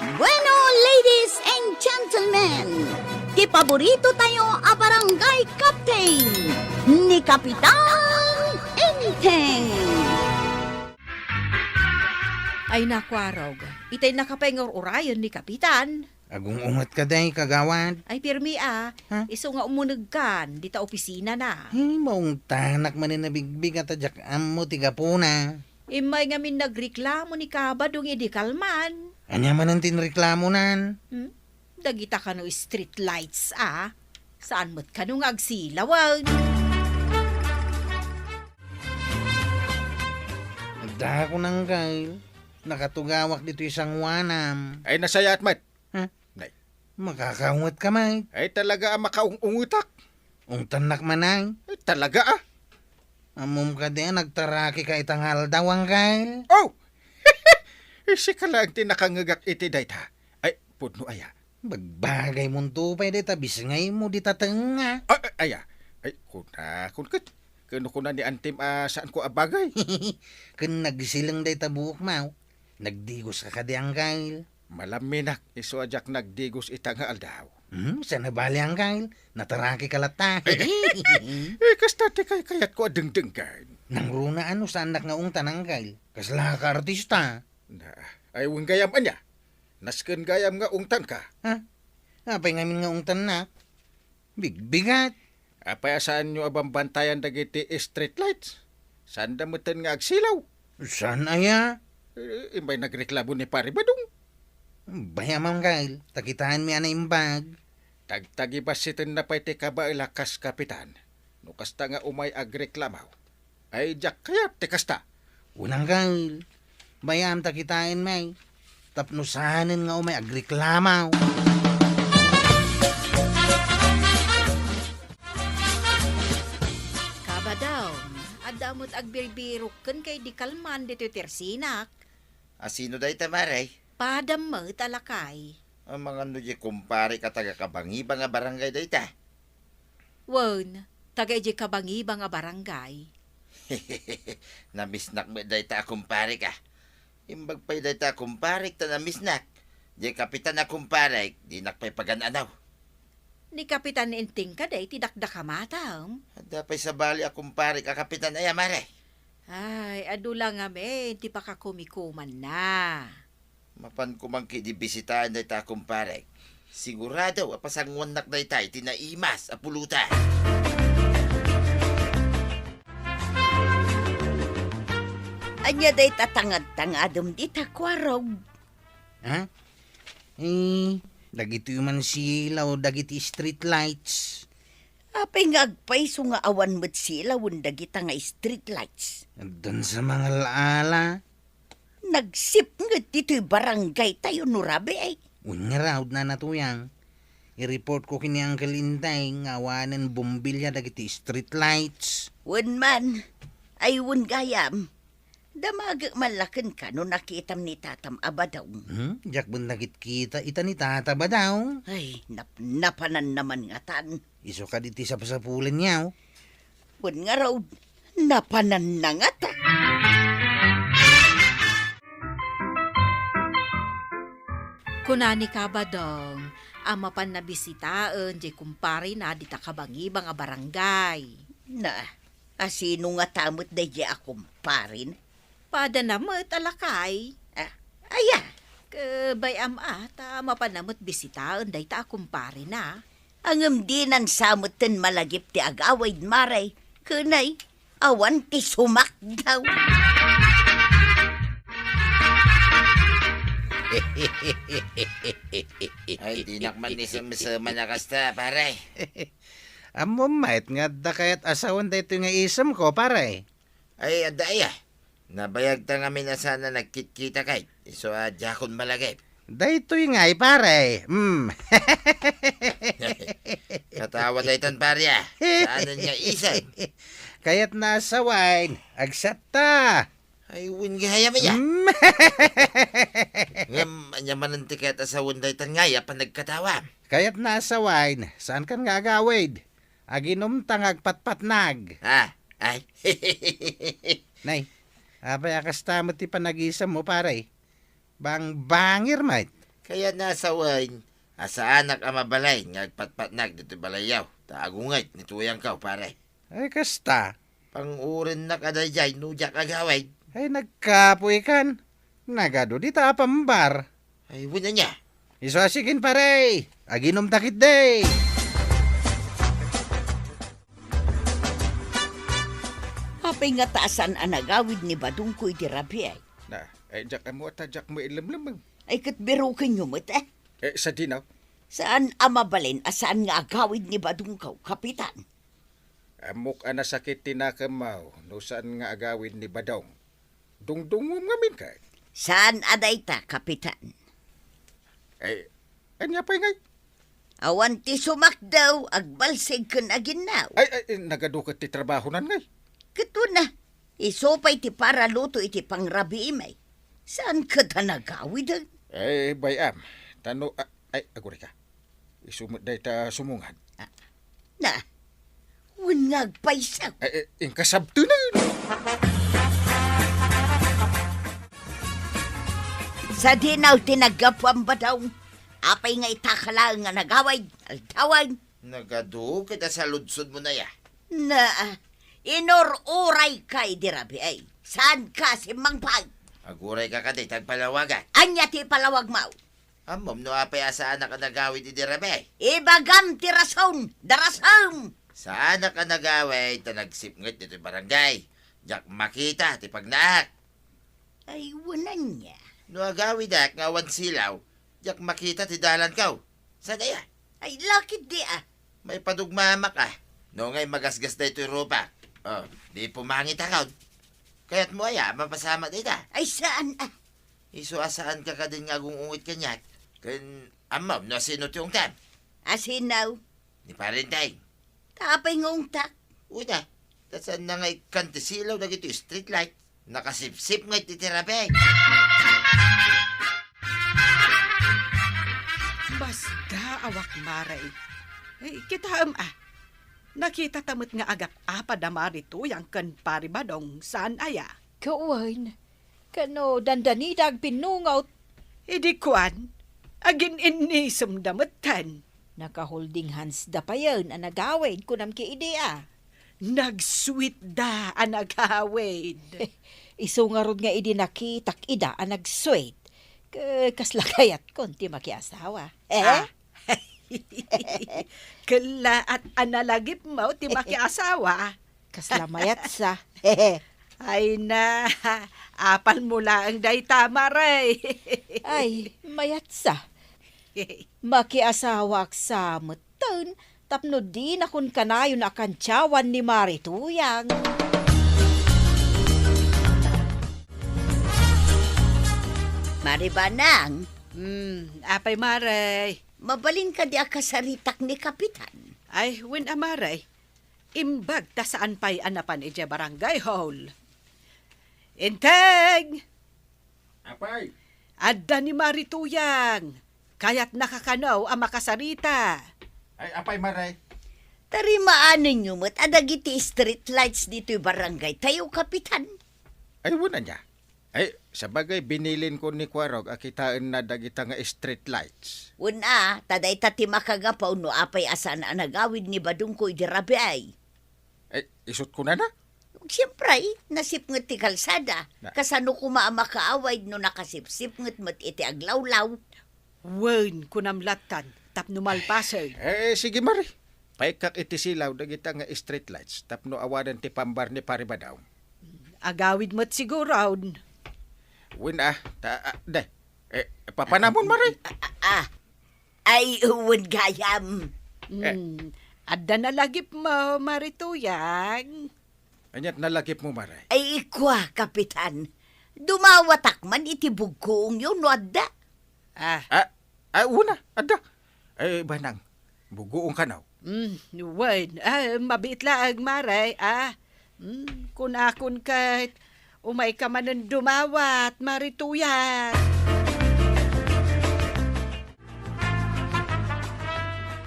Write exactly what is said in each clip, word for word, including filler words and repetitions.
Bueno, ladies and gentlemen, ti paborito tayo a barangay captain, ni Kapitan Enteng. Ay, nakuarog. Itay nakapay nga ur-urayen ni Kapitan. Agung-unget ka, day, kagawad. Ay, pirmi, ah. Ha? Isu nga umunegkan, dita opisina na. Ay, maungtanak manen a bigbig a ta diak ammo ti gapuna. Immay ngamin nagreklamo ni Kabadong idi kalman. Ania manen ti inreklamonan? Hmm? Dagita kano street lights, ah. Saan met kano nga agsilawen? Adda ko nanggail. Nakatugawak ditoy sangoanam. Ay, nasayaat met. Ha? Nay. Makakaunget ka, Mike. Ay, talaga a makaung-ungetak. Ungtannak man, ay. Ay, talaga, ah. Ammom kadi a nagtaraki ka ita nga aldaw, Angkel? Oh! Sika laeng ti nakangngegak iti dayta. Ay, pudno aya. Bagbagay monto pay dayta, bisngay mo dita tengnga. Ay, ay, aya. Ay, kuna, kun ket. Kano kuna ni Antim a saan ko a bagay? Ken nagsileng dayta buok, maw. Nagdigos ka kadi, Angkel? Malamminak, isu a diak nagdigos ita nga aldaw. Hmm, saan a bali, Angkel? Nataraki ka latta. Eh, kasta ti kaykayatko a dengdenggen. Nangruna a no saannak nga ungtan, Angkel? Kasla ka artista? Na, ay, wen gayam ania? Nasken gayam nga ungtanka. Ha? Apay ngamin nga ungtannak? Bigbigat. Apay a saanyo a bambantayan dagiti street lights? Saanda meten nga agsilaw. Saan aya? Eh, imbay nagreklamo ni Pare Badong. Bay-am, Angkel, ta kitaenmi a naimbag. Tagtagibassitenna pay ti kabaela kas kapitan. No kasta nga umay agreklamo, ay diak kayat ti kasta. Wen, Angkel, bay-am ta kitaenmi. Tapno saanen nga umay agreklamo. Kabadong, adda met agbirbirok kenka idi kalman ditoy tersinak. A sino dayta, Mare? Padam met a lakay. Amangan no di kumparik a taga-Kabangibang a barangay dayta? Wen, taga idiay Kabangibang a barangay. Namisnak met dayta a kumparik, ah. Imbag pay dayta a kumparik ta namisnak. Diay kapitan a kumparik, dinak pay pagan-anaw. Ni Kapitan Enteng kadi ti dakdakamatam? Adda pay sabali a kumparik a kapitan aya, Mare? Ay, adu la ngamin ti pakakumikumanna. Mapanko man ketdi bisitaen dayta a kumparek. Sigurado a pasangoannak dayta iti naimas a pulutan. Ania dayta tangad-tangadem dita, Kuarog? Ha? Eh, dagitoy man silaw dagiti street lights. Apay nga agpayso nga awan met silawen dagita nga street lights? Addan sa mangala-ala. Nagsipnget ditoy barangay tayo, no rabii. Wen ngarud, Nana Tuyang. I-report ko ken ni Uncle Inday nga awanen bombilya dagiti street lights. Wen man. Ay, wen gayam. Damagek man la kenka no nakitam ni tatam a badong. Hmm? Diak ben nakitkita ita ni tata badong. Ay, napnapananna man ngatan. Isu kadi ti sapsapulenyo. Wen ngarud, napananna ngata. Kuna ni Kabadong a mapanna bisitaen diay kumparena dita Kabangibang a barangay. Na, a sino ngata met daydiay a kumparena? Padana met a lakay. Ah, aya? Ket bay-am a ta mapanna met bisitaen dayta a kumparena. Ngem dinan sa metten malagip ti agawid, Mare. Ken ay, awan ti sumakdaw. Ay, dinak man isemseman a kasta, pare. Ammom met nga adda kayat a sawen daytoy nga isemko, pare? Ay, adda aya. Nabayagta ngamin a saan a nagkitkitakay. Isu a diakon malagip. Daytoy ngay, pare. Mm. Katawa daytan, pare, ah. Saanen nga isem? Kayatna a sawen. Agsatta. Ay, wen gayam aya. Mm. Ngem, ania manen ti kayat a sawen daytan ngay a panagkatawa? Kayatna a sawen. Saankan nga agawid? Aginumta nga agpatpatnag. Ah, ay. Nay, apay a kasta met ti panagisemmo, pare? Bangbangir met. Kayatna a sawen a saanak a mabalin nga agpatpatnag ditoy balayyo, ta agunget ni tuyangko, pare. Ay, kasta. Pangurennak a daydiay no diak agawid. Ay, nagkapoykan. Nagadu dita a pambar. Ay, wen ania? Isu a sikin, pare. Aginumta ketdi. Apay ngata a saan a nagawid ni Badongko iti rabii? Na, ay, diak ammo ta diak maillemlemmeng. Ay, ket birukenyo met, eh. Eh, sadino? Saan a mabalin a saan nga agawid ni Badongko, Kapitan. Ammok a nasakit ti nakemmo no saan nga agawid ni Badong. Dungdungngom ngamin ket. Saan a dayta, Kapitan? Ay, ania pay ngay? Awan ti sumakdaw, agbalsig ken aginnaw. Ay, ay, nagadu ket ti trabahonan ngay. Ket wen a, isu pay ti paraluto iti pangrabiimi. Saan ket a nagawiden? Ay, bay-am. Ta no, a-, ay, agurayka. Isu met dayta sumungad. Ah, na, wen nga agpayso. Ay, ay, inka sabtenen. Sadino ti naggapuam, Badong? Apay nga itaka laeng nga nagawid, aldawen? Nagadu ket a saludsodmo aya. Na, inur-urayka idi rabii. Saanka a simmangpet? Agurayka kadi ti agpalawagan. Ania ti ipalawagmo? Ammom no apay a saanak a nagawid idi rabii? Ibagam ti rason, darasem! Saanak a nagawid ta nagsipnget ditoy barangay. Diak makita ti pagnaak. Ay, wen ania? No agawidek nga awan silaw, diak makita ti dalanko. Saan aya? Ay, lakit di, ah. Maipadugmamak, ah. No ngay magasgas daytoy rupak. Oh, di pumangitakon. Kayatmo aya a mapasamak dayta? Ay, saan, ah? Isu a saanka kadin nga agung-ungit kaniak. Ken ammom no asino ti ungtam? Asino? Ni Parenteng. Ta apay nga ungtak? Uy, ta, ta saanna nga ikkan ti silaw dagiti street light? Nakasipsip nga iti tirapi. Basta awak, Mare. Eh, kitaem, ah. Nakita ta met nga agap-apa da Mari Tuyang ken Pari Badong, saan aya? Kawen, kano dandanida agpinnungot? Idi kuan, agin-innisemda metten. Naka-holding hands da payen a nagawid, kunam ki idi, a. Nag-sweet da a nagawid. Isu ngarud nga idi nakitak ida a nag-sweet. Ke-, kasla kayatkon ti makiasawa. Eh? Ah. Kellaat a nalagipmo ti makiasawa. Kasla mayatsa. Ay na, apalmo laeng dayta, Mare. Ay, mayatsa. Makiasawaak sa metten tapno dinakon kanayon a kantiawan ni Mari Tuyang. Mari Banang. Hmm, apay, Mare? Mabalin kadi a kasaritak ni Kapitan? Ay, wen a, Mare. Imbag ta saan pay a napan idiay barangay hall. Integ! Apay? Adda ni Mari Tuyang. Kayatnaka kano a makasarita. Ay, apay, Mare? Tarimaanenyo met a dagiti street lights ditoy barangay tayo, Kapitan. Ay, wen ania? Ay, sabagay, binilinko ni Kuarog a kitaenna dagita nga street lights. Wen a, ta dayta ti makagapu no apay a saan a nagawid ni Badongko idi rabii. Ay, isut kunana? Siempre, nasipnget ti kalsada. Na- Kasano koma a makaawid no nakasipsipnget met iti aglawlaw? Wen, kunam lattan, tapno malpasen. Eh, sige, Mari. Paikkak iti silaw dagita nga street lights tapno awanen ti pambar ni Pari Badong. Agawid met siguron. Wen a, ta, a, de. Eh, papanamon, Mari. Ah, ah, ah. Ay, wen gayam. Eh. Hmm, adda nalagipmo, Mari Tuyang. Aniat nalagipmo, Mari? Ay, ikua, Kapitan. Dumawatak man iti buggoongyo no adda. Ah. Ah, ah, una, adda. Eh, Banang, bugoong kano? Mm, wen, ah, mabiit laeng, Mare, ah. Mm, kunakon ket, umayka manen dumawat, Mari Tuyang.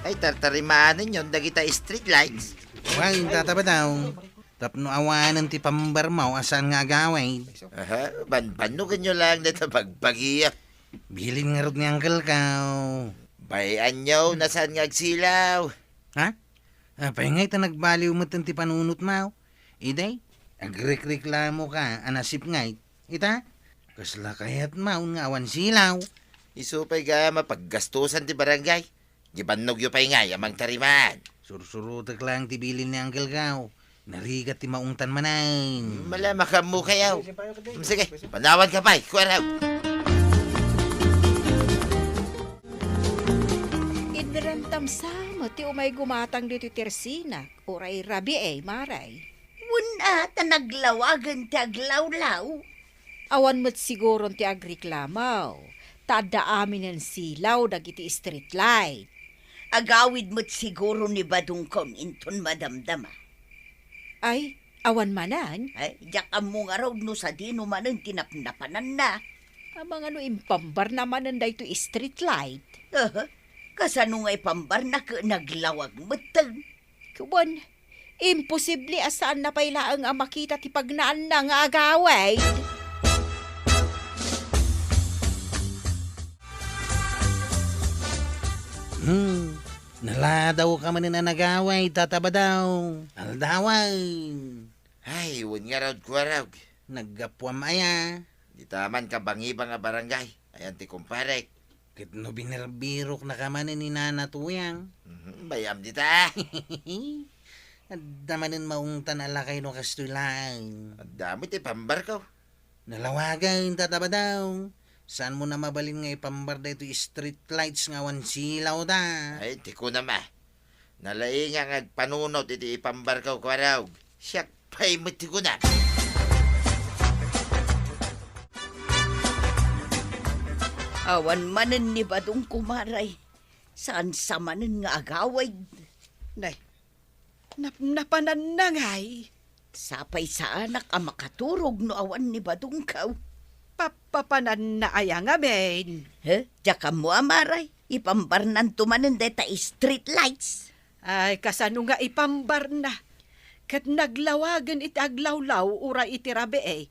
Ay, tartarimaanenyon dagita street lights. Wen, Tata Badong. Tapno awanen ti pambarmo a saan nga agawid. Aha, ban-, bannogenyo laeng dayta bagbagia. Bilin ngarud ni Uncle Kao. Bay-anyo, no saan nga agsilaw. Ha? Apay ngay ta nagbaliw met ti panunotmo? Idi, agrikreklamoka a nasipnget. Ita, kasla kayatmo nga awan silaw. Isu pay gayam a paggastusan ti barangay. Di bannogyo pay ngay a mangtariman. Sursurotek laeng ti bilin ni Uncle Kao. Narigat ti maungtan manen. Mala, makaammokayo. Sige, panawanka pay, kuarog. Inramtam sa met ti umay gumatang ditoy tersinak, uray rabii, Mare. Wen a, ta naglawagen ti aglawlaw. Awan met siguron ti agreklamo, ta adda aminen silaw dagiti street light. Agawid met siguro ni Badongko inton madamdama. Ay, awan manen? Ay, diak ammo ngarud no sadino manen ti napnapananna. Amangan no impambarna manen daytoy street light. Aha, kasano nga ipambarna ket naglawag metten? Wen, imposible a saanna pay laeng a makita ti pagnaanna nga agawid. Hmm, naladawka manen a nagawid, Tata Badong. Aldawen. Ay, wen ngarud, kuarog. Naggapuam aya? Dita man kabangibang a barangay, ayan ti kumparek. Ket no binerbiroknaka manen ni Nana Tuyang? Mhm, bay-am dita. Adda manen maungtan a lakay no kastoy laeng. Adda met ti pambarko. Nalawagen, Tata Badong. Saanmo a mabalin nga ipambar daytoy street lights nga awan silaw da? Ay, ti kunam a. Nalaingak nga agpanunot iti ipambarko, kuarog. Siak pay met ti kunam. Awan manen ni Badongko, Mare. Saan sa manen nga agawid? Nay, napnapananna ngay. Sapay saanak a makaturog no awan ni Badongko. Papapananna aya ngamin? He? Diak ammo a, Mare. Ipambarnanto manen dayta street lights. Ay, kasano nga ipambarna? Ket naglawagen iti aglawlaw uray iti rabii,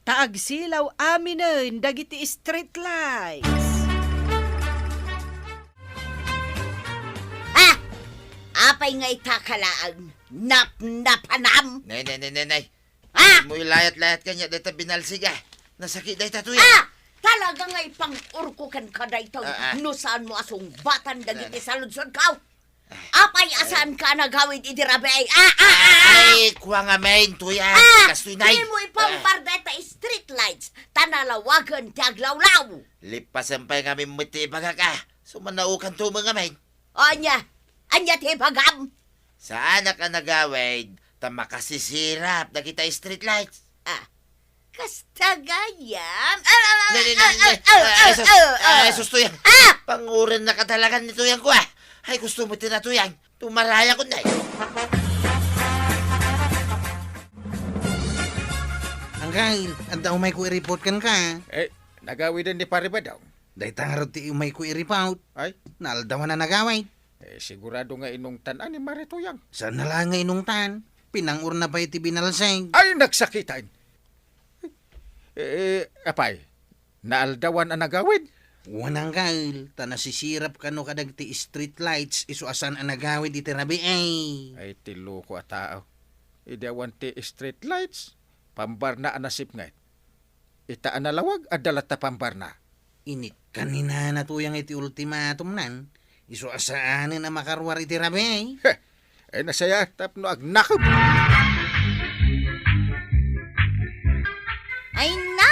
ta agsilaw aminen dagiti street lights. Ha? Apay nga ita ka laeng? Napnapanam? Nay, nay, nay, nay, nay. Ha? Mo ilayat-layat kaniak dayta binalsig a. Nasakit dayta Tuyang. Ah! Talaga nga ipang-urko kenka daytoy. Ah, ah. No saanmo a sungbatan dagiti saludsodko. Apay a saanka a nagawid iti rabii? Ah, ah, ah, ah! Ay, kua ngamin, Tuyang. Ah! Kastoy, nay. Dimo ipambar dayta street lights, ta nalawagen ti aglawlaw. Lipasen pay ngamin met ti ibagak a. Sumanaokanto met ngamin. Ania? Ania ti ibagam? Saanak a nagawid, ta makasisirap dagita street lights. Ah, kasta gayam? Ah, ah, ah, Ne, ne, ne, ah, ne, ne. Ah, ah, ah, ah, sus, ah, ah, ah, sus, Tuyang. Ah! Pangurennaka talaga ni Tuyangko, ah. Ay, gusto mo tinatuyang. Tumaraya ko na, eh. Angkay, adda umayko i-report kenka. Eh, nagawiden ni Pare Badong. Dayta ngarud ti umayko i-report. Ay? Naaldawan a nagawid. Eh, sigurado nga inungtan a ni Mare Tuyang. Saan na laeng nga inungtan? Pinang-urna pay ti binalsig. Ay, nagsakitan! Eh, apay, naaldawan a nagawid? Wen, angkel, ta nasisirap kano kadagiti street lights isu a saan a nagawid iti rabii. Ay, ti loko a tao. Idi awan ti street lights, pambarna a nasipnget. Ita a nalawag, adda latta pambarna. Inikkan ni Nana Tuyang iti ultimatumnan, isu a saanen a makaruar iti rabii. Heh, ay nasaya tapno agnakem. Ay na,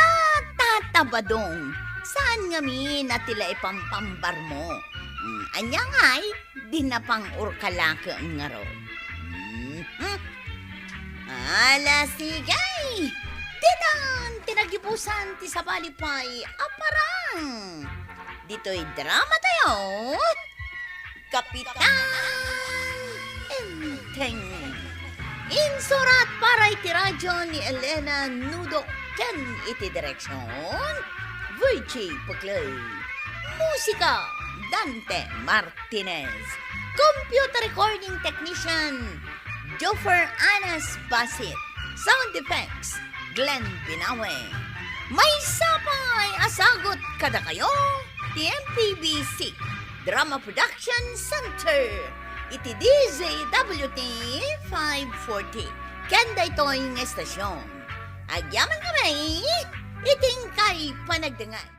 Tata Badong, saan ngamin a ti la ipampambarmo? Mm, ania ngay? Di napang-urka laeng ngarud. Mhm. Ala, sige! Ditan ti nagibusan ti sabali pay a parang. Ditoy drama tayo, Kapitan Enteng. Insurat para iti radyo ni Elena Nudo ken iti direksyon, Virgie Puclay. Musika, Dante Martinez. Computer recording technician, Joffer Anas Basit. Sound effects, Glenn Binawe. Maysa pay a sagut kadakayo ti M P B C Drama Production Center iti D Z W T five forty. Ken daytoy nga estasyon, agyaman kami iti inkay panagdangan.